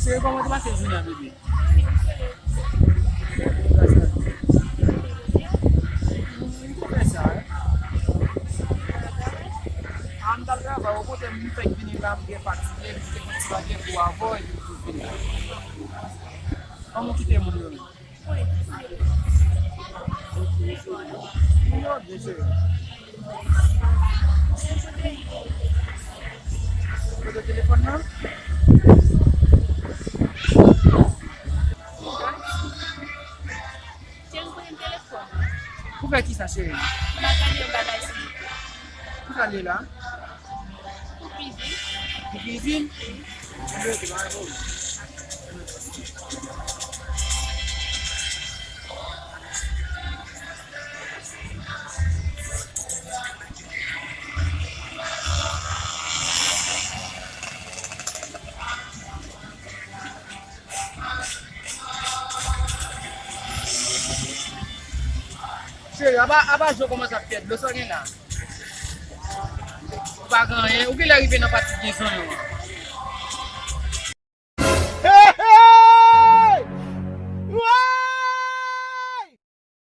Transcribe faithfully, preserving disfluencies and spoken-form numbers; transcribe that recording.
Cheri, kòman w te pase jounen an, bebe? Ou fè sa, wi. A, m t al travay, okontrè, m fèk vini la, m byen fatige, m te fè ti bagay pou avè w, epi m tou vini. Kòman w kite moun yo menm? Moun yo byen, cheri. Kote telefòn nan? Cheri, kote telefòn nan? Pou fè kisa, cheri? M ap gade yon bagay, silvouplè. Pou sa l ye la? Pou kizin. Pou kizin? Wi. Anben, ok, pa gen pwoblèm. Cheri, apa, apa je w kòmanse ap fè dlo, sa w gen la? Ou pa gen anyen, ou genlè rive nan pati gen zonyon an.